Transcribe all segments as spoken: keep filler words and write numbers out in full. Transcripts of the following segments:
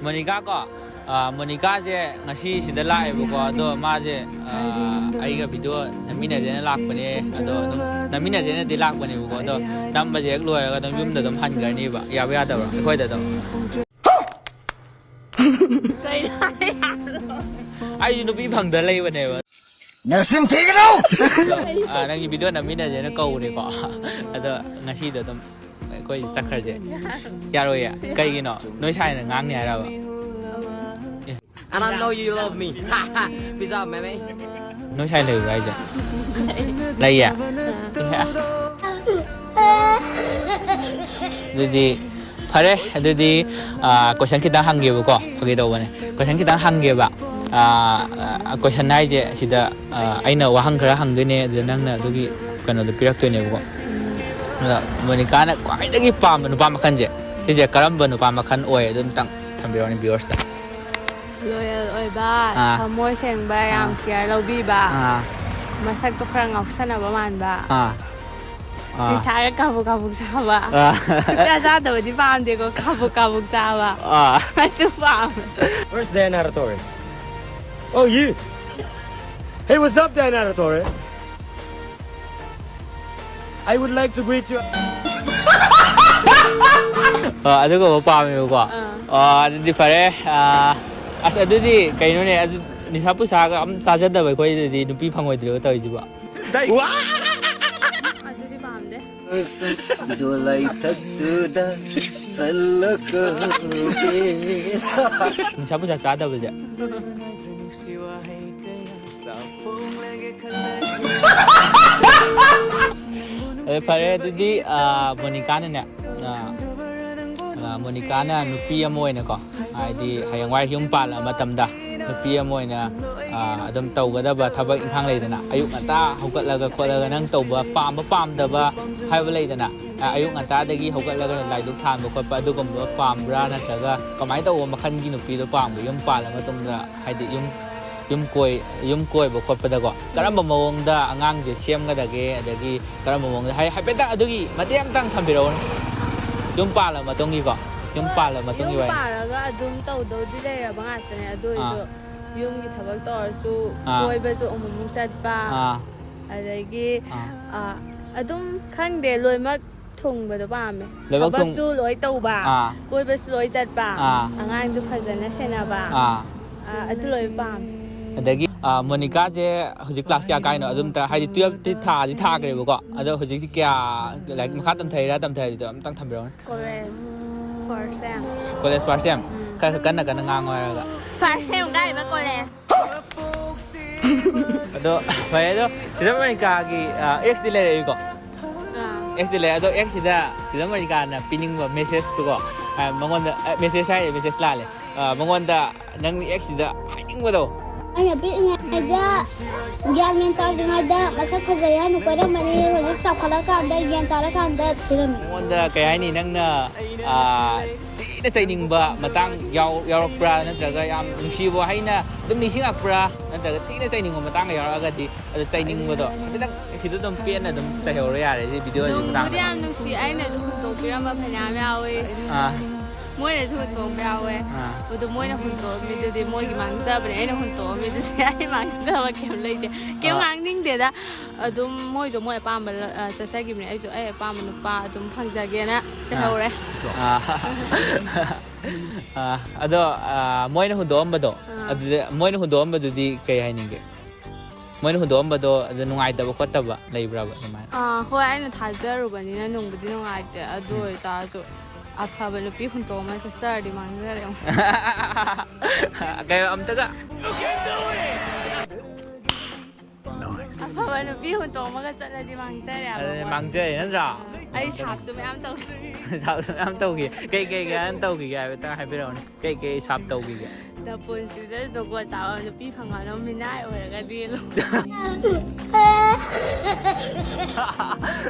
Monica ꯀꯣ, ꯑ, ꯃꯣꯅꯤꯀꯥꯁꯦ ꯉꯁꯤ ꯁꯤꯗ ꯂꯥꯛꯑꯦꯕꯀꯣ, ꯑꯗꯣ ꯃꯥꯁꯦ, ꯑ, ꯑꯩꯒ ꯚꯤꯗꯤꯑꯣ ꯅꯝꯃꯤꯟꯅꯁꯦꯅ ꯂꯥꯛꯄꯅꯦ, ꯑꯗꯣ ꯑꯗꯨꯝ ꯅꯝꯃꯤꯟꯅꯁꯦꯅꯗꯤ ꯂꯥꯛꯄꯅꯦꯕꯀꯣ, ꯑꯗꯣ ꯅꯝꯕꯁꯦ ꯍꯦꯛ ꯂꯣꯏꯔꯒ ꯑꯗꯨꯝ ꯌꯨꯝꯗ ꯑꯗꯨꯝ ꯍꯟꯈ꯭ꯔꯅꯤꯕ, ꯌꯥꯕ ꯌꯥꯗꯕ꯭ꯔꯣ ꯑꯩꯈꯣꯏꯗ ꯑꯗꯨꯝ? ꯀꯩꯅꯣ? ꯑꯩꯁꯨ ꯅꯨꯄꯤ ꯐꯪꯗ ꯂꯩꯕꯅꯦꯕ꯫ ꯅꯆꯤꯟ ꯊꯤꯒꯅꯨ! ꯑꯗꯣ, ꯑ, ꯅꯪꯒꯤ ꯚꯤꯗꯤꯑꯣ ꯅꯝꯃꯤꯟꯅꯁꯦꯅ ꯀꯧꯔꯦꯀꯣ, ꯑꯗꯣ ꯉꯁꯤꯗꯣ ꯑꯗꯨꯝ ꯑꯩꯈꯣꯏ ꯆꯠꯈ꯭ꯔꯁꯦ꯫ ꯌꯥꯔꯣꯏꯌꯦ꯫ ꯀꯩꯒꯤꯅꯣ? ꯅꯣꯏ ꯁꯥꯏꯅ ꯉꯥꯡꯅꯤ ꯍꯥꯏꯔꯕ? ꯑꯦ꯫ And I know you love me. Peace out, man. ꯅꯣꯏ ꯁꯥꯏ ꯂꯩꯕ꯭ꯔꯥ ꯍꯥꯏꯁꯦ? ꯂꯩꯌꯦ? ꯑꯦ꯫ ꯑꯗꯨꯗꯤ ꯐꯔꯦ꯫ ꯑꯗꯨꯗꯤ, ꯑ, ꯀꯣꯏꯁꯟ ꯈꯤꯇꯪ ꯍꯪꯒꯦꯕꯀꯣ꯫ ꯐꯥꯒꯤ ꯇꯧꯕꯅꯦ꯫ ꯀꯣꯏꯁꯟ ꯈꯤꯇꯪ ꯍꯪꯒꯦꯕ꯫ ꯑ, ꯑ, ꯀꯣꯏꯁꯟ ꯍꯥꯏꯁꯦ ꯁꯤꯗ, ꯑ, ꯑꯩꯅ ꯋꯥꯍꯪ ꯈꯔ ꯍꯪꯗꯣꯏꯅꯦ, ꯑꯗꯨꯗ ꯅꯪꯅ ꯑꯗꯨꯒꯤ ꯀꯩꯅꯣꯗꯣ ꯄꯤꯔꯛꯇꯣꯏꯅꯦꯕꯀꯣ꯫ ꯑꯗ ꯃꯣꯅꯤꯀꯥꯅ ꯈ꯭ꯋꯥꯏꯗꯒꯤ ꯄꯥꯝꯕ ꯅꯨꯄꯥ ꯃꯈꯜꯁꯦ, ꯁꯤꯁꯦ ꯀꯔꯝꯕ ꯅꯨꯄꯥ ꯃꯈꯜ ꯑꯣꯏ? ꯑꯗꯨ ꯑꯝꯇꯪ ꯊꯝꯕꯤꯔꯣꯅꯦ viewers ꯇ꯫ Loyal ꯑꯣꯏꯕ, ꯑꯥ꯫ ꯊꯃꯣꯏ ꯁꯦꯡꯕ, ꯌꯥꯝ ꯑꯥ꯫ Care ꯂꯧꯕꯤꯕ, ꯑꯥ꯫ ꯃꯁꯛꯇꯣ ꯈꯔ ꯉꯥꯎꯁꯟꯅꯕ ꯃꯥꯟꯕ, ꯑꯥ꯫ ꯑꯥ꯫ ꯅꯤꯁꯥꯒ ꯀꯥꯕꯨꯛ ꯀꯥꯕꯨꯛ ꯆꯥꯕ꯫ ꯑꯥ꯫ ꯁꯨꯛꯆꯥ ꯆꯥꯗꯕꯗꯤ ꯄꯥꯝꯗꯦꯀꯣ, ꯀꯥꯕꯨꯛ ꯀꯥꯕꯨꯛ ꯆꯥꯕ꯫ ꯑꯥ꯫ ꯑꯗꯨ ꯄꯥꯝꯃꯦ꯫ Where's Diana Torres? Oh, you. Hey, what's up, Diana Torres? I would like to greet you. ꯑ, ꯑꯗꯨꯒꯨꯝꯕ ꯄꯥꯝꯃꯦꯕꯀꯣ꯫ ꯑꯥ꯫ ꯑ, ꯑꯗꯨꯗꯤ ꯐꯔꯦ꯫ ꯑ, ꯑꯁ, ꯑꯗꯨꯗꯤ ꯀꯩꯅꯣꯅꯦ, ꯑꯗꯨ ꯅꯤꯁꯥ ꯄꯨꯁꯥꯒ ꯑꯝ ꯆꯥꯖꯗꯕ ꯑꯩꯈꯣꯏꯗꯗꯤ ꯅꯨꯄꯤ ꯐꯪꯉꯣꯏꯗ꯭ꯔꯤꯕ ꯇꯧꯔꯤꯁꯤꯕꯣ? ꯑꯗꯨꯗꯤ ꯄꯥꯝꯗꯦ꯫ ꯑꯗꯨ ꯂꯩꯊꯛꯇꯨꯗ ꯆꯠꯂꯒ ꯅꯤꯁꯥ ꯄꯨꯁꯥ ꯆꯥꯗꯕꯁꯦ꯫ ꯑꯗꯨ ꯐꯔꯦ, ꯑꯗꯨꯗꯤ, ꯑ, ꯃꯣꯅꯤꯀꯥꯅꯅꯦ, ꯑ, ꯑ, ꯃꯣꯅꯤꯀꯥꯅ ꯅꯨꯄꯤ ꯑꯃ ꯑꯣꯏꯅꯀꯣ, ꯍꯥꯏꯗꯤ ꯍꯌꯦꯡꯋꯥꯏ ꯌꯨꯝ ꯄꯥꯜꯂ ꯃꯇꯝꯗ ꯅꯨꯄꯤ ꯑꯃ ꯑꯣꯏꯅ, ꯑ, ꯑꯗꯨꯝ ꯇꯧꯒꯗꯕ ꯊꯕꯛ ꯏꯪꯈꯥꯡ ꯂꯩꯗꯅ, ꯑꯌꯨꯛ ꯉꯟꯇꯥ ꯍꯧꯒꯠꯂꯒ ꯈꯣꯠꯂꯒ ꯅꯪ ꯇꯧꯕ ꯄꯥꯝꯕ ꯄꯥꯝꯗꯕ ꯍꯥꯏꯕ ꯂꯩꯗꯅ, ꯑ, ꯑꯌꯨꯛ ꯉꯟꯇꯥꯗꯒꯤ ꯍꯧꯒꯠꯂꯒ ꯂꯥꯏꯗꯨꯛ ꯊꯥꯟꯕ ꯈꯣꯠꯄ ꯑꯗꯨꯒꯨꯝꯕ ꯄꯥꯝꯕ꯭ꯔꯥ, ꯅꯠꯇ꯭ꯔꯒ ꯀꯃꯥꯏꯅ ꯇꯧꯕ ꯃꯈꯜꯒꯤ ꯅꯨꯄꯤꯗꯣ ꯄꯥꯝꯕ? ꯌꯨꯝ ꯄꯥꯜꯂ ꯃꯇꯨꯡꯗ ꯍꯥꯏꯗꯤ ꯌꯨꯝ, ꯌꯨꯝ ꯀꯣꯏ-, ꯌꯨꯝ ꯀꯣꯏꯕ ꯈꯣꯠꯄꯗꯀꯣ, ꯀꯔꯝꯕ ꯃꯑꯣꯡꯗ ꯑꯉꯥꯡꯁꯦ ꯁꯦꯝꯒꯗꯒꯦ, ꯑꯗꯒꯤ ꯀꯔꯝꯕ ꯃꯑꯣꯡꯗ ꯍꯥꯏ-, ꯍꯥꯏꯐꯦꯠꯇꯪ ꯑꯗꯨꯒꯤ ꯃꯇꯦꯛ ꯑꯃꯇꯪ ꯊꯝꯕꯤꯔꯛꯎꯅꯦ꯫ ꯌꯨꯝ ꯄꯥꯜꯂ ꯃꯇꯨꯡꯒꯤꯀꯣ꯫ ꯌꯨꯝ ꯄꯥꯜꯂ ꯃꯇꯨꯡꯒꯤ ꯌꯨꯝ ꯋꯥꯔꯤ꯫ ꯄꯥꯜꯂꯒ ꯑꯗꯨꯝ ꯇꯧꯗꯧꯗꯤ ꯂꯩꯔꯕ ꯉꯥꯛꯇꯅꯦ꯫ ꯑꯗꯨ ꯑꯣꯏꯔꯁꯨ ꯑꯥ꯫ ꯌꯨꯝꯒꯤ ꯊꯕꯛ ꯇꯧꯔꯁꯨ, ꯑꯥ꯫ ꯀꯣꯏꯕꯁꯨ ꯑꯃꯨꯛꯃꯨꯛ ꯆꯠꯄ, ꯑꯥ꯫ ꯑꯗꯒꯤ ꯑꯥ꯫ ꯑꯥ, ꯑꯗꯨꯝ ꯈꯪꯗꯦ, ꯂꯣꯏꯅꯃꯛ ꯊꯨꯡꯕꯗꯣ ꯄꯥꯝꯃꯦ꯫ ꯂꯣꯏꯅꯃꯛ ꯊꯨꯡ- ꯊꯕꯛꯁꯨ ꯂꯣꯏ ꯇꯧꯕ, ꯑꯥ꯫ ꯀꯣꯏꯕꯁꯨ ꯂꯣꯏ ꯆꯠꯄ, ꯑꯥ꯫ ꯑꯉꯥꯡꯗꯨ ꯐꯖꯅ ꯁꯦꯟꯅꯕ, ꯑꯥ꯫ ꯑꯥ, ꯑꯗꯨ ꯂꯣꯏ ꯄꯥꯝꯃꯦ꯫ ꯑꯗꯒꯤ ꯑꯥ, ꯃꯣꯅꯤꯀꯥꯁꯦ ꯍꯧꯖꯤꯛ ꯀ꯭ꯂꯥꯁ ꯀꯌꯥ ꯀꯥꯏꯅꯣ? ꯑꯗꯨꯝꯇ, ꯍꯥꯏꯗꯤ ꯇꯨꯌꯦꯜꯞꯇꯤ ꯊꯥꯗꯤ ꯊꯥꯈ꯭ꯔꯦꯕꯀꯣ, ꯑꯗꯣ ꯍꯧꯖꯤꯛꯇꯤ ꯀꯌꯥ, ꯂꯥꯏꯔꯤꯛ ꯃꯈꯥ ꯇꯝꯊꯩꯔꯥ ꯇꯝꯊꯔꯤꯗꯣ ꯑꯝꯇꯪ ꯊꯝꯕꯤꯔꯛꯎꯅꯦ꯫ ꯀꯣꯂꯦꯖ ꯐꯥꯔꯁ ꯁꯦꯝ꯫ ꯀꯣꯂꯦꯖ ꯐꯥꯔꯁ ꯁꯦꯝ? ꯎꯝ꯫ ꯈꯔ ꯀꯟꯅ ꯀꯟꯅ ꯉꯥꯡꯉꯣ ꯍꯥꯏꯔꯒ꯫ ꯐꯥꯔꯁ ꯁꯦꯝ ꯀꯥꯏꯕ ꯀꯣꯂꯦꯖ꯫ ꯑꯗꯣ ꯐꯔꯦ, ꯑꯗꯣ ꯁꯤꯁꯇꯔ ꯃꯣꯅꯤꯀꯥꯒꯤ ꯑꯦꯛꯁꯇꯤ ꯂꯩꯔꯛꯏꯀꯣ? ꯑꯥ꯫ ꯑꯦꯛꯁꯇꯤ ꯂꯩꯔꯦ꯫ ꯑꯗꯣ ꯑꯦꯛꯁꯁꯤꯗ ꯁꯤꯁꯇꯔ ꯃꯣꯅꯤꯀꯥꯅ ꯄꯤꯅꯤꯡꯕ ꯃꯦꯁꯦꯖꯇꯨꯀꯣ, ꯑꯥ, ꯃꯉꯣꯟꯗ, ꯑꯥ, ꯃꯦꯁꯦꯖ ꯍꯥꯏꯔꯦ, ꯃꯦꯁꯦꯖ ꯂꯥꯜꯂꯦ꯫ ꯑꯥ, ꯃꯉꯣꯟꯗ ꯅꯪ ꯑꯦꯛꯁꯁꯤꯗ ꯍꯥꯏꯅꯤꯡꯕꯗꯣ꯫ ꯑꯩꯅ ꯄꯤꯛꯏꯉꯩꯗ ꯒ꯭ꯌꯥꯟ ꯃꯦꯟ ꯇꯥꯗ꯭ꯔꯤꯉꯩꯗ ꯃꯁꯛ ꯐꯖꯩ ꯍꯥꯏꯅ ꯀꯣꯏꯔꯝꯕꯅꯤ꯫ ꯍꯧꯖꯤꯛ ꯆꯥꯎꯈꯠꯂꯀꯥꯟꯗ ꯒ꯭ꯌꯥꯟ ꯇꯥꯔꯀꯥꯟꯗ ꯊꯤꯔꯝꯃꯤ꯫ ꯃꯉꯣꯟꯗ ꯀꯩ ꯍꯥꯏꯅꯤ, ꯅꯪꯅ, ꯑꯥ, ꯊꯤꯅ ꯆꯩꯅꯤꯡꯕ ꯃꯇꯥꯡ ꯌꯥꯎ-, ꯌꯥꯎꯔꯛꯄ꯭ꯔꯥ? ꯅꯠꯇ꯭ꯔꯒ ꯌꯥꯝ ꯅꯨꯡꯁꯤꯕ ꯋꯥꯍꯩꯅ ꯑꯗꯨꯝ ꯅꯤꯡꯁꯤꯡꯉꯛꯄ꯭ꯔꯥ? ꯅꯠꯇ꯭ꯔꯒ ꯊꯤꯅ ꯆꯩꯅꯤꯡꯕ ꯃꯇꯥꯡꯒ ꯌꯥꯎꯔꯛꯑꯒꯗꯤ, ꯑꯗꯨ ꯆꯩꯅꯤꯡꯕꯗꯣ ꯈꯤꯇꯪ ꯁꯤꯗ ꯑꯗꯨꯝ ꯄꯦꯟꯅ ꯑꯗꯨꯝ ꯆꯩꯍꯧꯔꯣ ꯌꯥꯔꯦ, ꯁꯤ ꯚꯤꯗꯤꯑꯣꯁꯤ ꯅꯨꯡꯕꯨꯗꯤ ꯃꯇꯥꯡꯗ꯫ ꯌꯥꯝ ꯅꯨꯡꯁꯤ, ꯑꯩꯅꯁꯨ ꯍꯨꯟꯗꯣꯛꯄꯤꯔꯝꯕ ꯐꯅꯌꯥꯝ ꯌꯥꯎꯋꯦ꯫ ꯑꯥ꯫ ꯃꯣꯏꯅꯁꯨ ꯍꯨꯟꯗꯣꯛꯑꯝꯕ ꯌꯥꯎꯋꯦ꯫ ꯑꯥ꯫ ꯑꯗꯨ ꯃꯣꯏꯅ ꯍꯨꯟꯗꯣꯛꯑꯝꯃꯤꯗꯨꯗꯤ ꯃꯣꯏꯒꯤ ꯃꯥꯡꯖꯕꯅꯦ, ꯑꯩꯅ ꯍꯨꯟꯗꯣꯛꯑꯝꯃꯤꯗꯨꯗꯤ ꯑꯩ ꯃꯥꯡꯖꯕ ꯀꯩꯝ ꯂꯩꯇꯦ꯫ ꯀꯩꯝ ꯑꯥ꯫ ꯉꯥꯡꯅꯤꯡꯗꯦꯗ꯫ ꯑꯗꯨꯝ ꯃꯣꯏꯗꯣ ꯃꯣꯏ ꯑꯄꯥꯝꯕ ꯂ-, ꯑ, ꯆꯠꯆꯈꯤꯕꯅꯦ꯫ ꯑꯩꯁꯨ ꯑꯩ ꯑꯄꯥꯝꯕ ꯅꯨꯄꯥ ꯑꯗꯨꯝ ꯐꯪꯖꯒꯦꯅ ꯑꯥ꯫ ꯂꯩꯍꯧꯔꯦ꯫ ꯑꯥ꯫ ꯑꯥ, ꯑꯗꯣ, ꯑꯥ, ꯃꯣꯏꯅ ꯍꯨꯟꯗꯣꯛꯑꯝꯕꯗꯣ, ꯑꯥ꯫ ꯑꯗꯨꯗ ꯃꯣꯏꯅ ꯍꯨꯟꯗꯣꯛꯑꯝꯕꯗꯨꯗꯤ ꯀꯩ ꯍꯥꯏꯅꯤꯡꯒꯦ? ꯃꯣꯏꯅ ꯍꯨꯟꯗꯣꯛꯑꯝꯕꯗꯣ ꯑꯗꯨ ꯅꯨꯡꯉꯥꯏꯇꯕ ꯈꯣꯠꯇꯕ ꯂꯩꯕ꯭ꯔꯕ ꯑꯗꯨꯃꯥꯏꯅ? ꯑꯥ, ꯍꯣꯏ, ꯑꯩꯅ ꯊꯥꯖꯔꯨꯕꯅꯤꯅ ꯅꯨꯡꯕꯨꯗꯤ ꯅꯨꯡꯉꯥꯏꯇꯦ꯫ ꯑꯗꯨ ꯑꯣꯏꯇꯥꯔꯁꯨ ꯑꯐꯕ ꯅꯨꯄꯤ ꯍꯨꯟꯇꯣꯛꯑꯝꯃ ꯆꯠꯆꯔꯗꯤ ꯃꯥꯡꯖꯔꯦ ꯑꯃꯨꯛ꯫ ꯀꯩ ꯑꯝꯇꯒ ꯑꯐꯕ ꯅꯨꯄꯤ ꯍꯨꯟꯇꯣꯛꯑꯝꯃꯒ ꯆꯠꯂꯗꯤ ꯃꯥꯡꯖꯔꯦ ꯍꯥꯏꯕ ꯑꯗꯨꯅꯦ ꯃꯣꯏ꯫ ꯃꯥꯡꯖꯔꯦ ꯅꯠꯇ꯭ꯔꯥ? ꯑꯩ ꯁꯥꯞꯁꯨ ꯃꯌꯥꯝ ꯇꯧꯈ꯭ꯔꯦ꯫ ꯁꯥꯞꯁꯨ ꯃꯌꯥꯝ ꯇꯧꯈꯤ꯫ ꯀꯩ ꯀꯩ ꯀꯩ ꯇꯧꯈꯤꯒꯦ ꯍꯥꯏꯐꯦꯠꯇꯪ ꯍꯥꯏꯕꯤꯔꯛꯎꯅꯦ꯫ ꯀꯩ ꯀꯩ ꯁꯥꯞ ꯇꯧꯈꯤꯒꯦ? ꯅꯄꯨꯟꯁꯤꯗ ꯖꯨꯒꯣꯠ ꯆꯥꯕ ꯅꯨꯄꯤ ꯐꯪꯉꯅꯨ, ꯃꯤꯅꯥꯏ ꯑꯣꯏꯔꯒ ꯂꯦꯜꯂꯨ꯫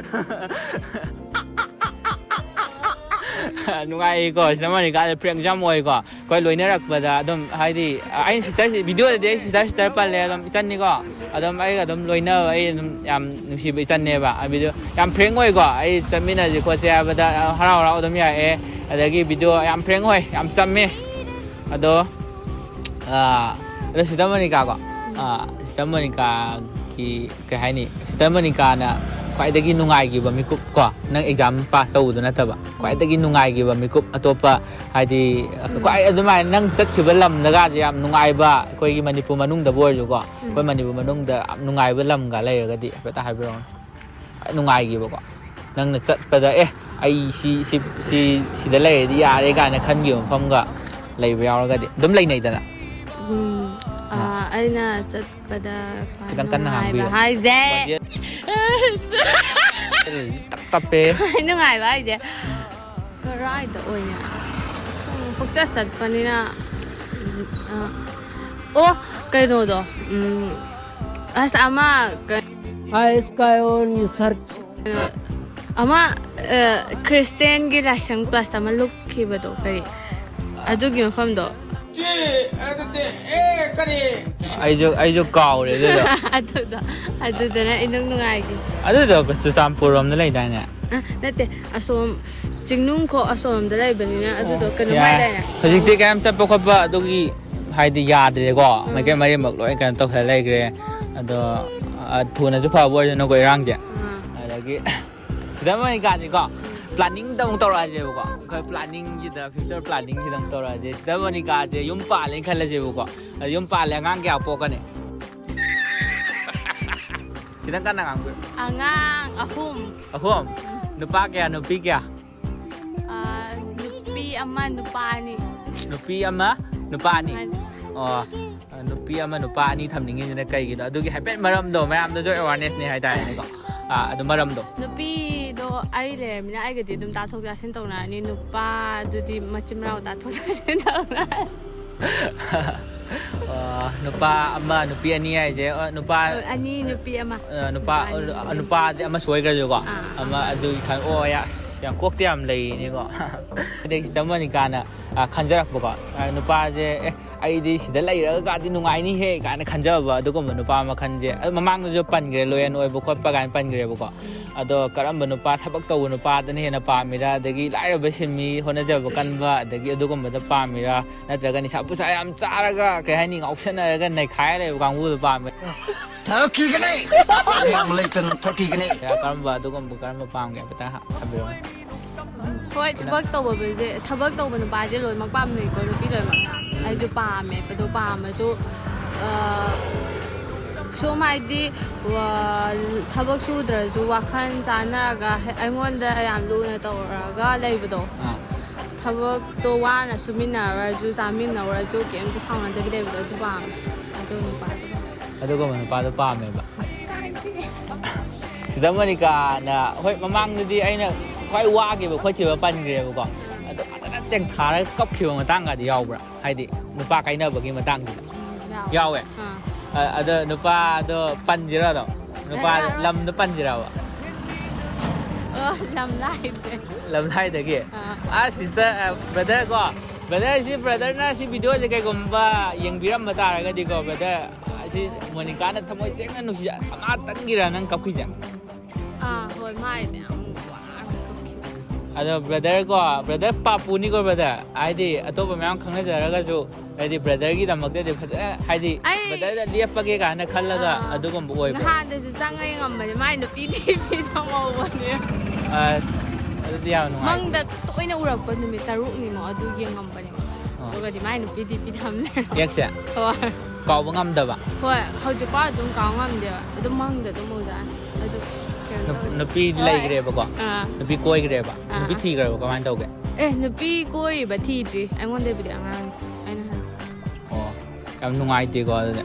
ꯅꯨꯡꯉꯥꯏꯔꯤꯀꯣ, ꯁꯤꯗ ꯃꯅꯤꯀꯥꯁꯦ prank ꯌꯥꯝ ꯑꯣꯏꯀꯣ꯫ ꯑꯩꯈꯣꯏ ꯂꯣꯏꯅꯔꯛꯄꯗ ꯑꯗꯨꯝ, ꯍꯥꯏꯗꯤ, ꯑꯩꯅ ꯁꯤꯁꯇꯔꯁꯤ, ꯚꯤꯗꯤꯑꯣꯗꯗꯤ ꯑꯩ ꯁꯤꯁꯇꯔ, ꯁꯤꯁꯇꯔ ꯄꯜꯂꯦ, ꯑꯗꯨꯝ ꯏꯆꯟꯅꯤꯀꯣ꯫ ꯑꯗꯨꯝ ꯑꯩꯒ ꯑꯗꯨꯝ ꯂꯣꯏꯅꯕ, ꯑꯩ ꯑꯗꯨꯝ ꯌꯥꯝ ꯅꯨꯡꯁꯤꯕ ꯏꯆꯟꯅꯦꯕ꯫ ꯚꯤꯗꯤꯑꯣ ꯌꯥꯝ ꯐ꯭ꯔꯦꯡ ꯑꯣꯏꯀꯣ, ꯑꯩ ꯆꯠꯃꯤꯟꯅꯁꯤ ꯈꯣꯠꯁꯤ ꯍꯥꯏꯕꯗ ꯍꯔꯥꯎ ꯍꯔꯥꯎ ꯑꯗꯨꯝ ꯌꯥꯔꯛꯑꯦ꯫ ꯑꯗꯒꯤ ꯚꯤꯗꯤꯑꯣ ꯌꯥꯝ ꯐ꯭ꯔꯦꯡ ꯑꯣꯏ, ꯌꯥꯝ ꯆꯝꯃꯦ꯫ ꯑꯗꯣ ꯑꯥ, ꯑꯗꯣ ꯁꯤꯁꯇꯔ ꯃꯣꯅꯤꯀꯥꯀꯣ, ꯑꯥ, ꯁꯤꯁꯇꯔ ꯃꯣꯅꯤꯀꯥꯒꯤ ꯀꯩ ꯍꯥꯏꯅꯤ, ꯁꯤꯁꯇꯔ ꯃꯣꯅꯤꯀꯥꯅ ꯈ꯭ꯋꯥꯏꯗꯒꯤ ꯅꯨꯡꯉꯥꯏꯈꯤꯕ ꯃꯤꯀꯨꯞ ꯀꯣ, ꯅꯪ ꯑꯦꯛꯖꯥꯝ ꯄꯥꯁ ꯇꯧꯕꯗꯣ ꯅꯠꯇꯕ, ꯈ꯭ꯋꯥꯏꯗꯒꯤ ꯅꯨꯡꯉꯥꯏꯈꯤꯕ ꯃꯤꯀꯨꯞ ꯑꯇꯣꯞꯄ, ꯍꯥꯏꯗꯤ ꯈ꯭ꯋꯥꯏ ꯑꯗꯨꯃꯥꯏꯅ ꯅꯪ ꯆꯠꯈꯤꯕ ꯂꯝꯗꯒꯁꯦ ꯌꯥꯝ ꯅꯨꯡꯉꯥꯏꯕ, ꯑꯩꯈꯣꯏꯒꯤ ꯃꯅꯤꯄꯨꯔ ꯃꯅꯨꯡꯗꯕꯨ ꯑꯣꯏꯔꯁꯨꯀꯣ, ꯑꯩꯈꯣꯏ ꯃꯅꯤꯄꯨꯔ ꯃꯅꯨꯡꯗ ꯌꯥꯝ ꯅꯨꯡꯉꯥꯏꯕ ꯂꯝꯒ ꯂꯩꯔꯒꯗꯤ ꯍꯥꯏꯐꯦꯠꯇ ꯍꯥꯏꯕꯤꯔꯛꯑꯣꯅꯦ꯫ ꯈ꯭ꯋꯥꯏ ꯅꯨꯡꯉꯥꯏꯈꯤꯕꯀꯣ, ꯅꯪꯅ ꯆꯠꯄꯗ "ꯑꯦ, ꯑꯩ ꯁꯤ, ꯁꯤ, ꯁꯤ, ꯁꯤꯗ ꯂꯩꯔꯗꯤ ꯌꯥꯔꯦ" ꯀꯥꯏꯅ ꯈꯟꯈꯤꯕ ꯃꯐꯝꯒ ꯂꯩꯕ ꯌꯥꯎꯔꯒꯗꯤ? ꯑꯗꯨꯝ ꯂꯩꯅꯩꯗꯅ꯫ ꯎꯝ, ꯑꯥ, ꯑꯩꯅ ꯆꯠꯄꯗ ꯈ꯭ꯋꯥꯏ ꯈꯤꯇꯪ ꯀꯟꯅ ꯅꯨꯡꯉꯥꯏꯕ ꯉꯥꯡꯕꯤꯌꯨ꯫ ꯍꯥꯏꯁꯦ ꯈꯣꯟꯖꯦꯜ ꯇꯞ ꯇꯞꯄꯦ꯫ ꯈ꯭ꯋꯥꯏ ꯅꯨꯡꯉꯥꯏꯕ ꯍꯥꯏꯁꯦ ꯀꯔꯥꯏꯗ ꯑꯣꯏꯅꯤ? ꯎꯝ, ꯄꯨꯛꯆꯠ ꯆꯠꯄꯅꯤꯅ, ꯎꯝ, ꯑꯥ, ꯑꯣ, ꯀꯩꯅꯣꯗꯣ, ꯎꯝ, ꯑꯁ, ꯑꯃ ꯀ- High Sky on Search. ꯀꯩꯅꯣ, ꯑꯃ, ꯑ, ꯈ꯭ꯔꯤꯁꯇꯦꯟꯒꯤ ꯂꯥꯏꯁꯪ ꯄ꯭ꯂꯁ ꯑꯃ ꯂꯨꯞꯈꯤꯕꯗꯣ, ꯀꯔꯤ, ꯑꯗꯨꯒꯤ ꯃꯐꯝꯗꯣ? ꯑꯩꯁꯨ, ꯑꯩꯁꯨ ꯀꯥꯎꯔꯦ ꯑꯗꯨꯗꯣ꯫ ꯑꯗꯨꯗꯣ, ꯑꯗꯨꯗꯅ ꯏꯅꯨꯡ ꯅꯨꯡꯉꯥꯏꯈꯤ꯫ ꯑꯗꯨꯗꯣ ꯆꯨꯔꯆꯥꯟꯄꯨꯔ ꯔꯣꯝꯗ ꯂꯩꯗꯥꯏꯅꯦ? ꯑ, ꯅꯠꯇꯦ, ꯑꯁꯣꯝ ꯆꯤꯡꯅꯨꯡꯈꯣꯛ ꯑꯁꯣꯝꯗ ꯂꯩꯕꯅꯤꯅ ꯑꯗꯨꯗꯣ ꯀꯩꯅꯣ ꯌꯥꯏ꯫ ꯍꯥꯏꯗꯥꯏꯅꯦ? ꯍꯧꯖꯤꯛꯇꯤ ꯀꯌꯥꯝ ꯆꯠꯄ ꯈꯣꯠꯄ ꯑꯗꯨꯒꯤ ꯍꯥꯏꯗꯤ ꯌꯥꯗ꯭ꯔꯦꯀꯣ꯫ ꯃꯥꯏꯀꯩ ꯃꯔꯤꯃꯛ ꯂꯣꯏ ꯀꯩꯅꯣ ꯇꯧꯁꯜꯂ ꯂꯩꯈ꯭ꯔꯦ꯫ ꯑꯗꯣ ꯑ, ꯊꯨꯅꯁꯨ ꯐꯕ ꯑꯣꯏꯔꯁꯅꯨꯀꯣ ꯏꯔꯥꯡꯁꯦ꯫ ꯑꯥ꯫ ꯑꯗꯒꯤ ꯁꯤꯗ ꯃꯣꯏ ꯀꯥꯁꯦꯀꯣ, ꯄ꯭ꯂꯥꯅꯤꯡꯗ ꯑꯃꯨꯛ ꯇꯧꯔꯛꯑꯁꯦꯕꯀꯣ꯫ ꯑꯩꯈꯣꯏ ꯄ꯭ꯂꯥꯅꯤꯡꯁꯤꯗ, ꯐ꯭ꯌꯨꯆꯔ ꯄ꯭ꯂꯥꯅꯤꯡꯁꯤꯗ ꯑꯃꯨꯛ ꯇꯧꯔꯛꯑꯁꯦ꯫ ꯁꯤꯗ ꯃꯣꯅꯤꯀꯥꯁꯦ ꯌꯨꯝ ꯄꯥꯜꯂꯦꯅ ꯈꯜꯂꯁꯦꯕꯀꯣ꯫ ꯑꯗ ꯌꯨꯝ ꯄꯥꯜꯂꯦ, ꯑꯉꯥꯡ ꯀꯌꯥ ꯄꯣꯛꯀꯅꯤ? ꯈꯤꯇꯪ ꯀꯟꯅ ꯉꯥꯡꯕꯤꯌꯨ꯫ ꯑꯉꯥꯡ ꯑꯍꯨꯝ꯫ ꯑꯍꯨꯝ? ꯅꯨꯄꯥ ꯀꯌꯥ, ꯅꯨꯄꯤ ꯀꯌꯥ? ꯑꯥ, ꯅꯨꯄꯤ ꯑꯃ, ꯅꯨꯄꯥ ꯑꯅꯤ꯫ ꯅꯨꯄꯤ ꯑꯃ, ꯅꯨꯄꯥ ꯑꯅꯤ? ꯑꯅꯤ꯫ ꯑꯣ, ꯅꯨꯄꯤ ꯑꯃ, ꯅꯨꯄꯥ ꯑꯅꯤ ꯊꯝꯅꯤꯡꯉꯤꯁꯤꯅ ꯀꯩꯒꯤꯅꯣ? ꯑꯗꯨꯒꯤ ꯍꯥꯏꯐꯦꯠ ꯃꯔꯝꯗꯣ, ꯃꯌꯥꯝꯗꯁꯨ ꯑꯦꯋꯥꯔꯅꯦꯁꯅꯦ ꯍꯥꯏꯇꯥꯔꯦꯅꯦꯀꯣ꯫ ꯑꯥ, ꯑꯗꯨ ꯃꯔꯝꯗꯣ꯫ ꯅꯨꯄꯤꯗꯣ ꯑꯩ ꯂꯩꯔꯃꯤꯅ ꯑꯩꯒꯗꯤ ꯑꯗꯨꯝ ꯇꯥꯊꯣꯛ ꯇꯥꯁꯤꯟ ꯇꯧꯅꯔꯅꯤ꯫ ꯅꯨꯄꯥꯗꯨꯗꯤ ꯃꯆꯤꯟ ꯃꯅꯥꯎ ꯇꯥꯊꯣꯛ ꯇꯥꯁꯤꯟ ꯇꯧꯅꯔꯅꯤ꯫ ꯑꯥ, ꯅꯨꯄꯥ ꯑꯃ, ꯅꯨꯄꯤ ꯑꯅꯤ ꯍꯥꯏꯁꯦ, ꯑ, ꯅꯨꯄꯥ, ꯑꯅꯤ, ꯅꯨꯄꯤ ꯑꯃ꯫ ꯑ, ꯅꯨꯄꯥ, ꯑꯅꯤ꯫ ꯑ, ꯅꯨꯄꯥꯗꯤ ꯑꯃ ꯁꯣꯏꯈ꯭ꯔꯁꯨꯀꯣ꯫ ꯑꯥ, ꯑꯃ ꯑꯥ꯫ ꯑꯗꯨꯒꯤ ꯈꯟ-, ꯑꯣ, ꯌꯥ-, ꯌꯥꯝ ꯀꯣꯛꯇꯤ ꯌꯥꯝ ꯂꯩꯅꯦꯀꯣ꯫ ꯑꯗꯩ ꯁꯤꯗ ꯃꯣꯅꯤꯀꯥꯅ ꯑ, ꯈꯟꯖꯔꯛꯄꯀꯣ꯫ ꯑ, ꯅꯨꯄꯥꯁꯦ, "ꯑꯦ, ꯑꯩꯗꯤ ꯁꯤꯗ ꯂꯩꯔꯒꯗꯤ ꯅꯨꯡꯉꯥꯏꯅꯤꯍꯦ" ꯀꯥꯏꯅ ꯈꯟꯖꯕ ꯑꯗꯨꯒꯨꯝꯕ ꯅꯨꯄꯥ ꯃꯈꯜꯁꯦ꯫ ꯑꯗꯨ ꯃꯃꯥꯡꯗꯁꯨ ꯄꯟꯈ꯭ꯔꯦ, ꯂꯣꯌꯦꯜ ꯑꯣꯏꯕ ꯈꯣꯠꯄ ꯀꯥꯏꯅ ꯄꯟꯈ꯭ꯔꯦꯕꯀꯣ꯫ ꯑꯗꯣ ꯀꯔꯝꯕ ꯅꯨꯄꯥ, ꯊꯕꯛ ꯇꯧꯕ ꯅꯨꯄꯥꯗꯅ ꯍꯦꯟꯅ ꯄꯥꯝꯃꯤꯔꯥ, ꯑꯗꯒꯤ ꯂꯥꯏꯔꯕ ꯁꯤꯟꯃꯤ, ꯍꯣꯠꯅꯖꯕ ꯀꯟꯕ, ꯑꯗꯒꯤ ꯑꯗꯨꯒꯨꯝꯕꯗ ꯄꯥꯝꯃꯤꯔꯥ, ꯅꯠꯇ꯭ꯔꯒ ꯅꯤꯁꯥ ꯄꯨꯁꯥ ꯌꯥꯝ ꯆꯥꯔꯒ, ꯀꯩ ꯍꯥꯏꯅꯤ, ꯉꯥꯎꯁꯟꯅꯔꯒ ꯅꯩꯈꯥꯏꯔ ꯂꯩꯕ ꯀꯥꯡꯕꯨꯗꯣ ꯄꯥꯝꯃꯦ? ꯊꯛꯈꯤꯒꯅꯤ! ꯌꯥꯝ ꯂꯩꯇꯅ ꯊꯛꯈꯤꯒꯅꯤ! ꯀꯔꯝꯕ, ꯑꯗꯨꯒꯨꯝꯕ ꯀꯔꯝꯕ ꯄꯥꯝꯒꯦ ꯍꯥꯏꯐꯦꯠꯇꯪ ꯊꯝꯕꯤꯔꯝꯃꯣ꯫ ꯍꯣꯏ, ꯊꯕꯛ ꯇꯧꯕꯁꯦ, ꯊꯕꯛ ꯇꯧꯕ ꯅꯨꯄꯥꯁꯦ ꯂꯣꯏꯅꯃꯛ ꯄꯥꯝꯅꯩꯀꯣ, ꯅꯨꯄꯤ ꯂꯣꯏꯅꯃꯛꯅ꯫ ꯑꯩꯁꯨ ꯄꯥꯝꯃꯦ, ꯑꯗꯣ ꯄꯥꯝꯃꯁꯨ, ꯑ, ꯁꯨꯝ ꯍꯥꯏꯗꯤ, ꯋꯥ-, ꯊꯕꯛ ꯁꯨꯗ꯭ꯔꯁꯨ ꯋꯥꯈꯜ ꯆꯥꯟꯅꯔꯒ, ꯍꯦ-, ꯑꯩꯉꯣꯟꯗ ꯌꯥꯝ ꯂꯨꯅ ꯇꯧꯔꯒ ꯂꯩꯕꯗꯣ꯫ ꯑꯥ꯫ ꯊꯕꯛꯇꯣ ꯋꯥꯅ ꯁꯨꯃꯤꯟꯅꯔꯁꯨ, ꯆꯥꯃꯤꯟꯅꯔꯁꯨ, ꯀꯩꯝꯇ ꯁꯥꯎꯅꯗꯕꯤ ꯂꯩꯕꯗꯣ, ꯑꯗꯨ ꯄꯥꯝꯃꯦ꯫ ꯑꯗꯨ ꯅꯨꯄꯥꯗꯣ ꯄꯥꯝꯃꯦ꯫ ꯑꯗꯨꯒꯨꯝꯕ ꯅꯨꯄꯥꯗꯣ ꯄꯥꯝꯃꯦꯕ꯫ ꯁꯤꯗ ꯃꯣꯅꯤꯀꯥꯅ, ꯍꯣꯏ, ꯃꯃꯥꯡꯗꯗꯤ ꯑꯩꯅ ꯈ꯭ꯋꯥꯏ ꯋꯥꯈꯤꯕ ꯈꯣꯠꯈꯤꯕ ꯄꯟꯈ꯭ꯔꯦꯕꯀꯣ꯫ ꯑꯗꯣ ꯐꯖꯅ ꯆꯦꯡꯊꯥꯔꯒ ꯀꯞꯈꯤꯕ ꯃꯇꯥꯡꯒꯗꯤ ꯌꯥꯎꯕ꯭ꯔꯥ? ꯍꯥꯏꯗꯤ ꯅꯨꯄꯥ ꯀꯥꯏꯅꯕꯒꯤ ꯃꯇꯥꯡꯗꯨꯗ꯫ ꯎꯝ, ꯌꯥꯎꯋꯦ꯫ ꯌꯥꯎꯋꯦ? ꯑꯥ꯫ ꯑ-, ꯑꯗꯣ ꯅꯨꯄꯥꯗꯣ ꯄꯟꯁꯤꯔꯣ ꯑꯗꯣ? ꯅꯨꯄꯥ ꯑꯦ, ꯌꯥꯔꯣꯏ꯫ ꯂꯝꯗꯣ ꯄꯟꯁꯤꯔꯕ? ꯑꯣ, ꯂꯝꯂꯥꯏꯗ꯫ ꯂꯝꯂꯥꯏꯗꯒꯤ? ꯑꯥ꯫ ꯑ, ꯁꯤꯁꯇꯔ, ꯑ, ꯕ꯭ꯔꯗꯔ ꯀꯣ, ꯕ꯭ꯔꯗꯔ, ꯁꯤ ꯕ꯭ꯔꯗꯔꯅ ꯁꯤ ꯚꯤꯗꯤꯑꯣꯁꯦ ꯀꯩꯒꯨꯝꯕ ꯌꯦꯡꯕꯤꯔꯝꯕ ꯇꯥꯔꯒꯗꯤꯀꯣ, ꯕ꯭ꯔꯗꯔ, ꯑꯁꯤ ꯃꯣꯅꯤꯀꯥꯅ ꯊꯃꯣꯏ ꯁꯦꯡꯅ ꯅꯨꯡꯁꯤ, ꯑꯃꯇꯪꯒꯤꯔ ꯅꯪ ꯀꯞꯈꯤꯁꯦ? ꯑꯥ, ꯍꯣꯏ, ꯃꯥꯏꯗꯤ ꯌꯥꯝ ꯋꯥꯅ ꯀꯞꯈꯤꯕꯅꯦ꯫ ꯑꯗꯣ ꯕ꯭ꯔꯗꯔ ꯀꯣ, ꯕ꯭ꯔꯗꯔ ꯄꯥꯄꯨꯅꯤꯀꯣ ꯕ꯭ꯔꯗꯔ, ꯍꯥꯏꯗꯤ ꯑꯇꯣꯞꯄ ꯃꯌꯥꯝ ꯈꯪꯅꯖꯔꯒꯁꯨ, ꯍꯥꯏꯗꯤ ꯕ꯭ꯔꯗꯔꯒꯤꯗꯃꯛꯇꯗꯤ ꯐꯖꯅ, ꯍꯥꯏꯗꯤ ꯑꯩ ꯕ꯭ꯔꯗꯔꯗ ꯂꯦꯞꯄꯒꯦ ꯀꯥꯏꯅ ꯈꯜꯂꯒ ꯑꯥ, ꯑꯗꯨꯒꯨꯝꯕ ꯑꯣꯏꯕ꯭ꯔꯣ? ꯅꯍꯥꯟꯗꯁꯨ ꯆꯪꯉ ꯌꯦꯡꯉꯝꯕꯅꯦ, ꯃꯥꯏ ꯅꯨꯄꯤ ꯗꯤ ꯄꯤ ꯊꯝꯍꯧꯕꯅꯦ꯫ ꯑꯁ, ꯑꯗꯨꯗꯤ ꯌꯥꯝ ꯅꯨꯡꯉꯥꯏꯇꯦ꯫ ꯃꯪꯗ ꯇꯣꯏꯅ ꯎꯔꯛꯄ ꯅꯨꯃꯤꯠ ꯇꯔꯨꯛꯅꯤꯃꯨꯛ ꯑꯗꯨ ꯌꯦꯡꯉꯝꯕꯅꯦ꯫ ꯑꯥ꯫ ꯑꯗꯨꯒꯗꯤ ꯃꯥꯏ ꯅꯨꯄꯤ ꯗꯤ ꯄꯤ ꯊꯝ ꯂꯩꯔꯝꯃꯦ꯫ ꯑꯦꯛꯁꯁꯦ? ꯍꯣꯏ꯫ ꯀꯥꯎꯕ ꯉꯝꯗꯕ? ꯍꯣꯏ, ꯍꯧꯖꯤꯛꯐꯥꯎ ꯑꯗꯨꯝ ꯀꯥꯎ ꯉꯝꯗꯦꯕ꯫ ꯑꯗꯨꯝ ꯃꯪꯗ ꯑꯗꯨꯝ ꯎꯖꯥꯠꯅꯤ꯫ ꯑꯗꯨ ꯀꯩꯅꯣ ꯅꯨꯞ-, ꯇꯧꯗꯦ꯫ ꯅꯨꯄꯤ ꯍꯣꯏ꯫ ꯂꯩꯈ꯭ꯔꯦꯕꯀꯣ? ꯑꯥ꯫ ꯅꯨꯄꯤ ꯀꯣꯏꯈ꯭ꯔꯦꯕ? ꯑꯥ, ꯅꯨꯄꯤ ꯑꯥ꯫ ꯊꯤꯈ꯭ꯔꯕ? ꯀꯃꯥꯏꯅ ꯇꯧꯒꯦ? ꯑꯦ, ꯅꯨꯄꯤ ꯀꯣꯏꯔꯤꯕ ꯊꯤꯗ꯭ꯔꯤ꯫ ꯑꯩꯉꯣꯟꯗꯩꯕꯨꯗꯤ ꯑꯉꯥꯡꯅꯤ꯫ ꯑꯩꯅ ꯍꯜꯂꯦ꯫ ꯑꯣ, ꯌꯥꯝ ꯅꯨꯡꯉꯥꯏꯇꯦꯀꯣ ꯑꯗꯨꯗꯤ꯫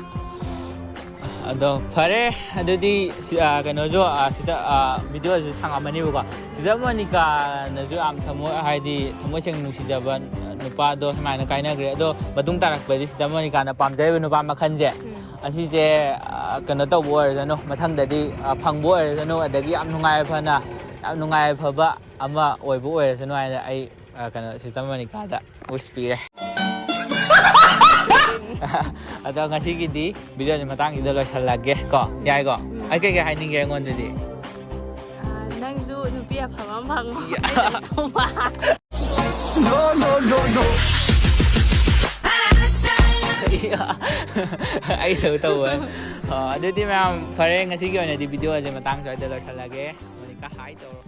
ꯑꯗꯣ ꯐꯔꯦ, ꯑꯗꯨꯗꯤ ꯁꯤ, ꯑ, ꯀꯩꯅꯣꯁꯨ, ꯑ, ꯁꯤꯗ, ꯑ, ꯚꯤꯗꯤꯑꯣꯁꯨ ꯁꯥꯡꯉꯝꯃꯅꯤꯕꯀꯣ꯫ ꯁꯤꯗ ꯃꯣꯅꯤꯀꯥꯅꯁꯨ ꯌꯥꯝ ꯊꯃꯣꯏ, ꯍꯥꯏꯗꯤ ꯊꯃꯣꯏ ꯁꯦꯡꯅ ꯅꯨꯡꯁꯤꯖꯕ ꯅꯨꯄꯥꯗꯣ ꯁꯨꯃꯥꯏꯅ ꯀꯥꯏꯅꯈ꯭ꯔꯦ꯫ ꯑꯗꯣ ꯃꯇꯨꯡ ꯇꯥꯔꯛꯄꯗꯤ ꯁꯤꯗ ꯃꯣꯅꯤꯀꯥꯅ ꯄꯥꯝꯖꯔꯤꯕ ꯅꯨꯄꯥ ꯃꯈꯜꯁꯦ, ꯎꯝ꯫ ꯑꯁꯤꯁꯦ, ꯑ, ꯀꯩꯅꯣ ꯇꯧꯕ ꯑꯣꯏꯔꯁꯅꯨ, ꯃꯊꯪꯗꯗꯤ, ꯑ, ꯐꯪꯕ ꯑꯣꯏꯔꯁꯅꯨ, ꯑꯗꯒꯤ ꯌꯥꯝ ꯅꯨꯡꯉꯥꯏ ꯐꯅ, ꯌꯥꯝ ꯅꯨꯡꯉꯥꯏ ꯐꯕ ꯑꯃ ꯑꯣꯏꯕ ꯑꯣꯏꯔꯁꯅꯨ ꯍꯥꯏꯅ ꯑꯩ ꯑ, ꯀꯩꯅꯣ, ꯁꯤꯁꯇꯔ ꯃꯣꯅꯤꯀꯥꯗ ꯋꯤꯁ ꯄꯤꯔꯦ꯫ ꯑꯗꯣ ꯉꯁꯤꯒꯤꯗꯤ ꯚꯤꯗꯤꯑꯣꯁꯦ ꯃꯇꯥꯡꯁꯤꯗ ꯂꯣꯏꯁꯤꯜꯂꯒꯦ ꯀꯣ, ꯌꯥꯏꯀꯣ? ꯎꯝ꯫ ꯑꯩ ꯀꯩꯀꯩ ꯍꯥꯏꯅꯤꯡꯒꯦ ꯑꯩꯉꯣꯟꯗꯗꯤ? ꯑ, ꯅꯪꯁꯨ ꯅꯨꯄꯤ ꯑꯐꯕ ꯑꯃ ꯐꯪꯉꯣ꯫ ꯌꯥ꯫ ꯑꯩꯅ ꯇꯧꯕ꯫ No, no, no, no. ꯑꯩ ꯇꯧ ꯇꯧꯕ꯫ ꯑ, ꯑꯗꯨꯗꯤ ꯃꯌꯥꯝ ꯐꯔꯦ, ꯉꯁꯤꯒꯤ ꯑꯣꯏꯅꯗꯤ ꯚꯤꯗꯤꯑꯣꯁꯦ ꯃꯇꯥꯡ ꯁ꯭ꯋꯥꯏꯗ ꯂꯣꯏꯁꯤꯜꯂꯒꯦ꯫ ꯃꯣꯅꯤꯀꯥ, ꯍꯥꯏ ꯇꯧꯔꯣ꯫